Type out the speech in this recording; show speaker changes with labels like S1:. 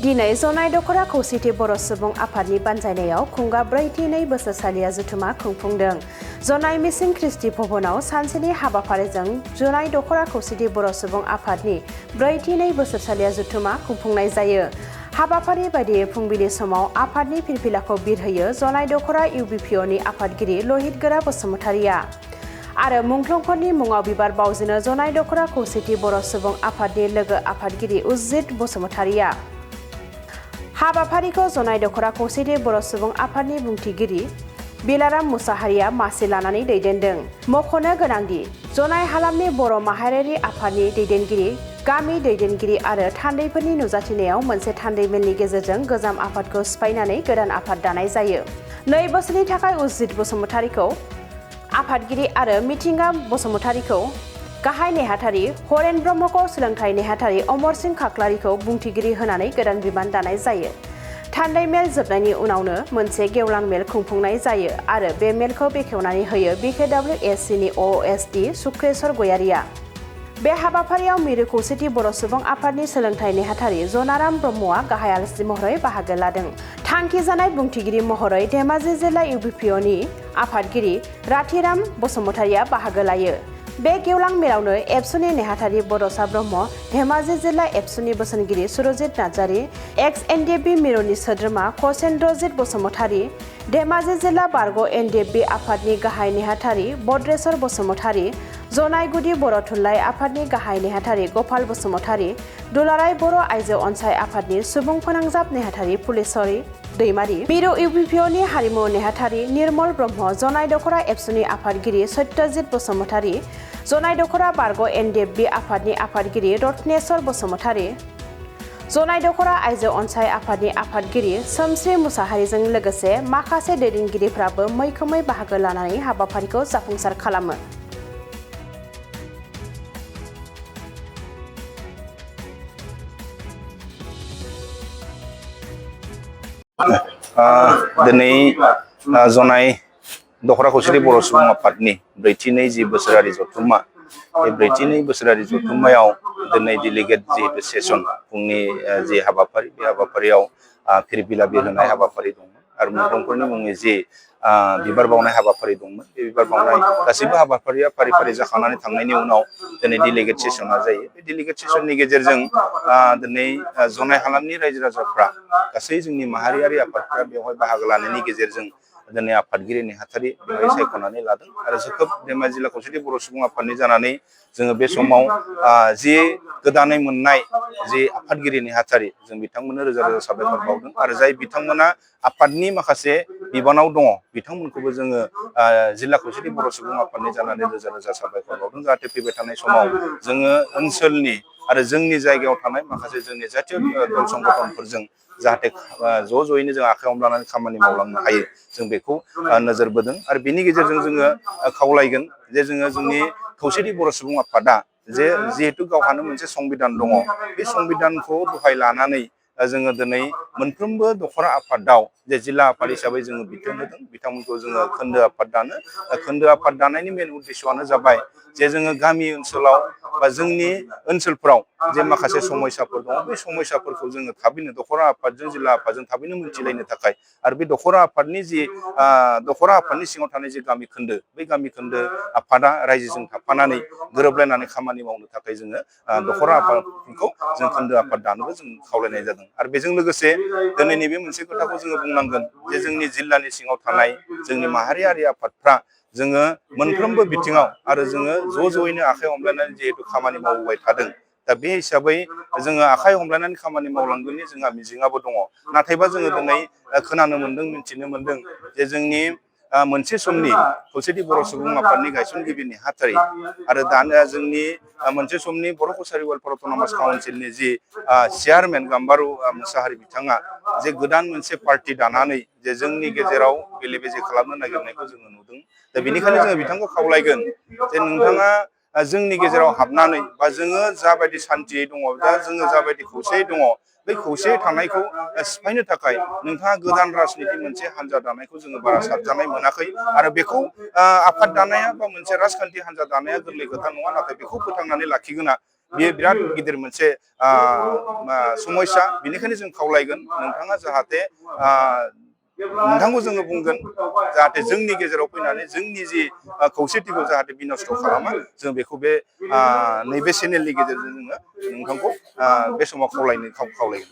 S1: दिनै जनाय दख'रा खौसेथि बर' सुबुं आफादनि बानजायनायाव खुंगा ब्रैथि नै बोसोरसालिया जथुमा खुंफुंदों। जनाय मिसिं ख्रिस्टि भवनाव सानसेनि हाबाफारिजों जनाय दख'रा खौसेथि बर' सुबुं आफादनि ब्रैथि नै बोसोरसालिया जथुमा खुंफुंनाय जायो। हाबाफारि बायदियै फुंबिलि समाव आफादनि फिरफिलाखौ बिरहोयो जनाय दख'रा इउबिपिअनि आफादगिरि लहित गोरा बसुमतारिया आरो मुंख्लंफोरनि मुङाव बिबार बावजेनो जनाय दख'रा खौसेथि बर' सुबुं आफादनि लोगो आफादगिरि उजित बसुमतारिया। हाबाफारिखौ जनाय दख'रा खौसेथि बर' सुबुं आफादनि बुंथिगिरि बिलाराम मुसाहारिया मासि लानानै दैदेनदों। मख'नो गोनांदि जनाय हालामनि बर' माहारियारि आफादनि दैदेनगिरि गामि दैदेनगिरि आरो थान्दैफोरनि नुजाथिनायाव मोनसे थान्दै मेलनि गेजेरजों गोजाम आफादखौ सिफायनानै गोदान आफाद दानाय जायो। 2 बोसोरनि थाखाय उजित बसुमतारिखौ आफादगिरि आरो मिथिंगा बसुमतारिखौ गाहाय नेहाथारि, हरेन ब्रह्मखौ सोलोंथाइ नेहाथारि, अमर सिंह खाख्लारिखौ बुंथिगिरि होनानै गोदान बिबान दानाय जायो। थान्दै मेल जोबनायनि उनावनो मोनसे गेवलां मेल खुंफुंनाय जायो आरो बे मेलखौ बेखेवनानै होयो BKWSCनि OSD सुक्रेश्वर गयारिया। बे हाबाफारियाव मिरु खौसेथि बर' सुबुं आफादनि सोलोंथाइ नेहाथारि जनाराम ब्रह्मआ गाहाय आलासि महरै बाहागो लादों। थांखि जानाय बुंथिगिरि महरै धेमाजि जिल्ला इउबिपिअनि आफादगिरि राथिराम बसुमतारिया बाहागो लायो। बे गेवलां मेलावनो एबसुनि नेहाथारि बड'सा ब्रह्म, धेमाजि जिल्ला एबसुनि बोसोनगिरि सुरजित नार्जारि, एक्स-एनडिएफबि मिरुनि सोद्रोमा खसेन्द्रजित बसुमतारि, धेमाजि जिल्ला बारग' एनडिएफबि आफादनि गाहाय नेहाथारि भद्रेश्वर बसुमतारि, जनाय गुदि बर' थुनलाइ आफादनि गाहाय नेहाथारि गपाल बसुमतारि, दुलाराय बर' आइजो अनसाय आफादनि सुबुं फोनांजाब नेहाथारि फुलेस्वरी दैमारि, मिरु इउबिपिअनि हारिमु नेहाथारि निर्मल ब्रह्म, जनाय दख'रा एबसुनि आफादगिरि सत्यजित बसुमतारि, जनाय दख'रा बारग' एनडिएफबि आफादनि आफादगिरि रत्नेश्वर बसुमतारि, जनाय दख'रा आइजो अनसाय आफादनि आफादगिरि सोमश्री मुसाहारिजों लोगोसे माखासे दैदेनगिरिफ्राबो मैखोमै बाहागो लानानै हाबाफारिखौ जाफुंसार खालामो।
S2: दिनै जनाय दख'रा खौसेथि बर' सुबुं आफादनि ब्रैथि नै बोसोरारि जथुम्मा, बे ब्रैथि नै बोसोरारि जथुम्मायाव दिनै डेलिगेट जिहेतु सेसन फुंनि जि हाबाफारि, बे हाबाफारियाव फिरफिला बिरहोनाय हाबाफारि दंमोन आरो मुंख्लंफोरनि मुङै जि बिबार बावनाय हाबाफारि दंमोन, बे बिबार बावनाय गासैबो हाबाफारिया फारि फारि जाखांनानै थांनायनि उनाव दिनै डेलिगेट सेसना जायो। बे डेलिगेट सेसननि गेजेरजों दिनै जनाय हालामनि रायजो राजाफ्रा गासै जोंनि माहारियारि आफादफ्रा बेवहाय बाहागो लानायनि गेजेरजों दिनै आफादगिरि नेहाथारि बेवहाय सायख'नानै लादों आरो जोखोब धेमाजि जिल्ला खौसेथि बर' सुबुं आफादनि जानानै जोङो बे समाव जि गोदानै मोननाय जि आफादगिरि नेहाथारि, जों बिथांमोननो रोजा रोजा साबायखर बावदों आरो जाय बिथांमोना आफादनि माखासे बिबानाव दङ, बिथांमोनखौबो जोङो जिल्ला खौसेथि बर' सुबुं आफादनि जानानै रोजा रोजा साबायखर बावदों। जाहाथे फैबाय थानाय समाव जोङो ओनसोलनि आरो जोंनि जायगायाव थानाय माखासे जोंनि जातीय दल संगठनफोरजों जाहाथे ज' ज'यैनो जों आखाइ हमलानानै खामानि मावलांनो हायो, जों बेखौ नोजोर बोदों आरो बेनि गेजेरजों जोङो खावलायगोन जे जोङो जोंनि खौसेथि बर' सुबुं आफादा जिहेतु गावहानो मोनसे संबिधान दङ, बे संबिधानखौ दहाय लानानै जोङो दिनै मोनफ्रोमबो दख'रा आफादाव जे जिल्ला आफाद हिसाबै जोङो बिथोन होदों, बिथांमोनखौ जोङो खोन्दो आफाद दानो। खोन्दो आफाद दानायनि मेन उद्देश्यआनो जाबाय जे जोङो गामि ओनसोलाव बा जोंनि ओनसोलफ्राव जे माखासे समस्याफोर दङ, बे समस्याफोरखौ जोङो थाबैनो दख'रा आफादजों जिल्ला आफादजों थाबैनो मिथिलायनो थाखाय आरो बे दख'रा आफादनि जि दख'रा आफादनि सिङाव थानाय जि गामि खोन्दो, बे गामि खोन्दो आफादा रायजोजों थाफानानै गोरोबलायनानै खामानि मावनो थाखाय जोङो दख'रा आफादखौ जों खोन्दो आफाद दानोबो जों खावलायनाय जादों। आरो बेजों लोगोसे दिनै नैबे मोनसे खोथाखौ जोङो बुंनांगोन जे जोंनि जिल्लानि सिङाव थानाय जोंनि माहारियारि आफादफ्रा जोङो मोनफ्रोमबो बिथिङाव आरो जोङो ज' ज'यैनो आखाइ हमलायनानै जिहेतु खामानि मावबोबाय थादों, दा बे हिसाबै जोङो आखाइ हमलायनानै खामानि मावलांगोननि जोंहा मिजिङाबो दङ। नाथायबा जोङो दिनै खोनानो मोनदों, मिथिनो मोनदों जे जोंनि मोनसे समनि खौसेथि बर' सुबुं आफादनि गायसनगिरि नेहाथारि आरो दानिया जोंनि मोनसे समनि बर' कसारि वेलफेयार अट'नमास काउन्सिलनि जि चेयारमेन गाम्बारु मुसाहारि बिथाङा जे गोदान मोनसे पार्टि दानानै जे जोंनि गेजेराव बेले बेजे खालामनो नागिरनायखौ जोङो नुदों। दा बेनिखायनो जोङो बिथांखौ खावलायगोन जे नोंथाङा जोंनि गेजेराव हाबनानै बा जोङो जाबायदि सान्थियै दङ, दा जोङो जाबायदि खौसेयै दङ, बै खौसेयै थानायखौ सिफायनो थाखाय नोंथाङा गोदान राजनिति मोनसे हान्जा दानायखौ जोङो बारा साबजानाय मोनाखै आरो बेखौ आफाद दानाया बा मोनसे राजखान्थि हान्जा दानाया गोरलै खोथा नङा, नाथाय बेखौ फोथांनानै लाखिगोना बेयो बिराद गिदिर मोनसे समस्या। बेनिखायनो जों खावलायगोन नोंथाङा जाहाथे नोंथांखौ जोङो बुंगोन जाहाथे जोंनि गेजेराव फैनानै जोंनि जि खौसेथिखौ जाहाथे बिनस्थ' खालामा। जों बेखौ बे नैबे चेनेलनि गेजेरजों जोङो नोंथांखौ बे समाव खावलायगोन।